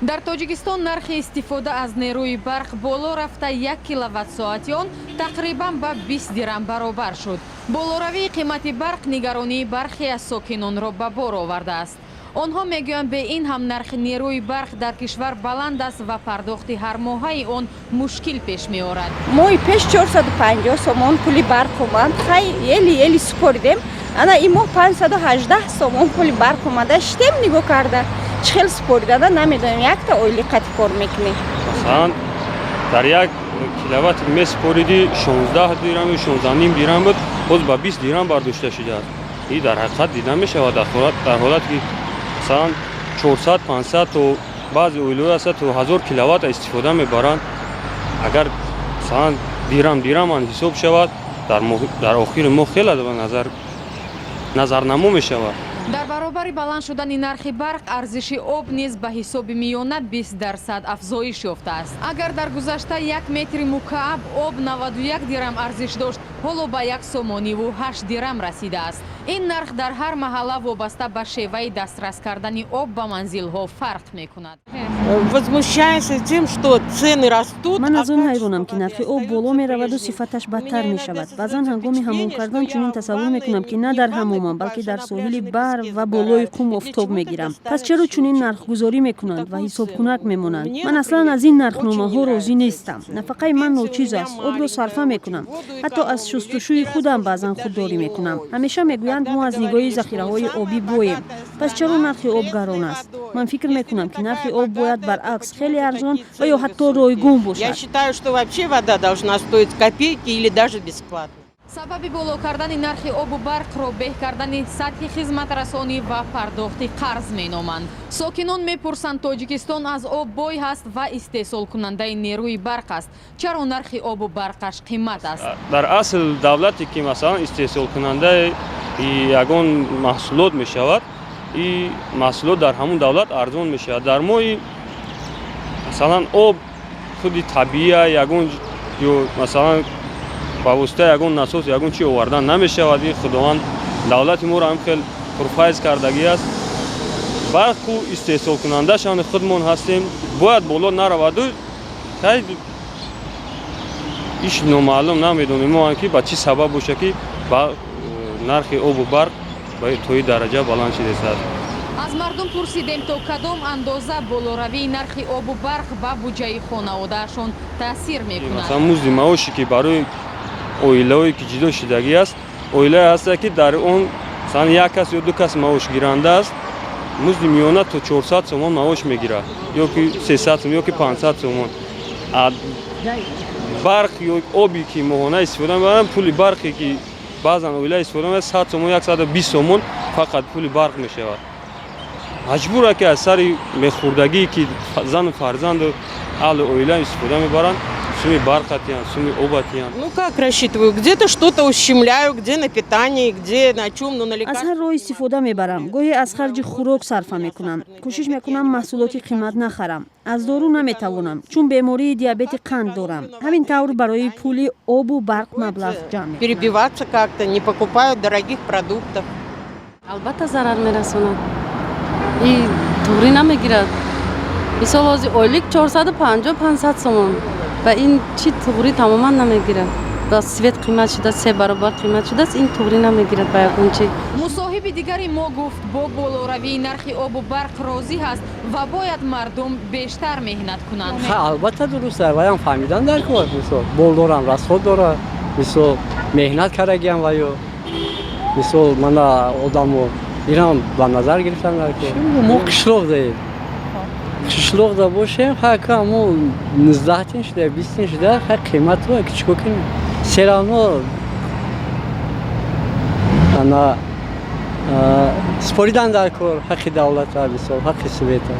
Дар Тоҷикистон нархи истифода аз нерӯи барқ боло рафта, 1 киловатт-соати он тақрибан ба 20 дирам баробар шуд. Болоравии қимати барқ нигаронии бархе аз сокинонро ба бор овардааст. Онҳо мегӯянд, бе ин ҳам нархи нерӯи барқ дар кишвар баланд аст ва пардохти ҳармоҳаи он мушкил пеш меорад. Моҳи пеш 450 сомон пули барқ омад. Хай, еле-еле супоридем. Ана ин моҳ 518 сомон пули барқ омада. Шитем нигоҳ карда, чӣ хел супоридада намедонем. Якта оили қати кор мекунем. Масалан, дар 1 киловатт месупоридӣ 16 дирам, 16.5 дирам буд, боз ба 20 дирам бардошта шудааст. И дар ҳақиқат дида мешавад, дар ҳолате ки масалан 400, 500 то баъзе оилаҳо ҳастад, то 1000 киловатт истифода мебаранд. Агар масалан дирам дираман ҳисоб шавад, дар охири моҳ хеле ба назар назарнамо мешавад. Дар баробари баланд шудани нархи барқ, арзиши об низ ба ҳисоби миёна 20% афзоиш ёфтааст. Агар дар гузашта 1 метри мукааб об 91 дирам арзиш дошт, ҳоло ба 1 сомониву 8 дирам расидааст. Ин нарх дар ҳар маҳалла вобаста ба шеваи дастрас кардани об ба манзилҳо фарқ мекунад. Возмущаемся тем, что цены растут. Ман аз он ҳайронам, ки нархи об боло мераваду сифаташ бадтар мешавад. Баъзан ҳангоми ҳаммом кардан чунин тасаввур мекунам, ки на дар ҳаммомам, балки дар соҳили баҳр ва болои қум офтоб мегирам. Пас чаро чунин нархгузорӣ мекунанд ва ҳисобкунак мемонанд? Ман аслан аз ин нархномаҳо розӣ нестам. Нафақаи ман ночиз аст, обро сарфа мекунам, ҳатто аз шустушӯи худам баъзан худдорӣ мекунам. Ҳамеша мегӯянд, мо аз нигоҳи захираҳои обӣ боем. Пас чаро нархи об гарон аст? Ман фикр мекунам, ки нархи об бояд баръакс хеле арзон ва ё ҳатто ройгон Я бошад. считаю, что вообще вода должна стоить копейки или даже бесплатно. Сабаби боло кардани нархи обу барқро беҳ кардани сатҳи хизматрасонӣ ва пардохти қарз меноманд. Сокинон мепурсанд, Тоҷикистон аз об бой ҳаст ва истеҳсолкунандаи нерӯи барқ аст, чаро нархи обу барқаш қимат аст? Дар асл давлате ки масалан истеҳсолкунандаи ягон маҳсулот мешавад, и маҳсулот дар ҳамун давлат арзон мешавад. Дар мои масалан об худи табиия, ягон ё масалан ба воситаи ягон насос, ягон чи овардан намешавад. И Худованд давлати моро ҳам хел пурфайз кардагӣ аст. Барқу истеҳсолкунандашон худмон ҳастем, бояд боло нараваду. Хай, иш номаълум, намедонем мо, ки ба чӣ сабаб боша, ки ба нархи обу барқ ба то ин дараҷа баланд шидааст. Аз мардум пурсидем, то кадом андоза болоравии нархи обу барқ ба буҷаи хонаводаашон таъсир мекунад. Масалан, музди маоше ки барои оилаҳое ки ҷудо шудагӣ аст, оилае ҳаста, ки дар он масалан як кас ё ду кас маошгиранда аст, музди миёна то 400 сомон маош мегирад, ё ки 300 сом, ё ки 500 сомон. Барқ ё оби ки моҳона истифода мебаранд, пули барқе ки баъзан оила истифода мебарад, 100 сомон, 120 сомон фақат пули барқ мешавад. Маҷбура, ки аз сари мехӯрдагие ки зану фарзанду аҳли оила истифода мебаранд, суми барқатиянд, суми обатиянд. Ну как рассчитываю? Где-то что-то ущемляю, где на питании, где на чем, но на Аз лекарства. ҳар роҳ истифода мебарам. Гоҳе аз харҷи хӯрок сарфа мекунам. Кӯшиш мекунам маҳсулоти қимат нахарам. Аз дору наметавонам, чун бемории диабети қанд дорам. Ҳамин тавр барои пули обу барқ маблағ ҷамъ мекунам. Перебиваться как-то, не покупаю дорогих продуктов. Албатта, зарар мерасонад и туғрӣ намегирад. Мисол, ҳозир ойлик 450, 500 сомон ва ин чи туғрӣ тамоман намегирад. Ба свет қимат шуда, се баробар қимат шудааст, ин туғрӣ намегирад ба ягон чи. Мусоҳиби дигари мо гуфт, бо болоравии нархи обу барқ розӣ ҳаст ва бояд мардум бештар меҳнат кунанд. Албатта, дуруст, ваям фаҳмидан дар кор. Мисол, болдорам, расход дора, мисол, меҳнат кардагиам ва ё мисол мана одамо инам ба назар гирифтан дар кор. Мо қишлоқ даем, қишлоқда бошем, ха мо 19 тин шуда, 20 тин шуда, ха қимату чико кунем? Всё равно ана споридан дар кор ҳаққи давлата, мисол, ҳаққи света.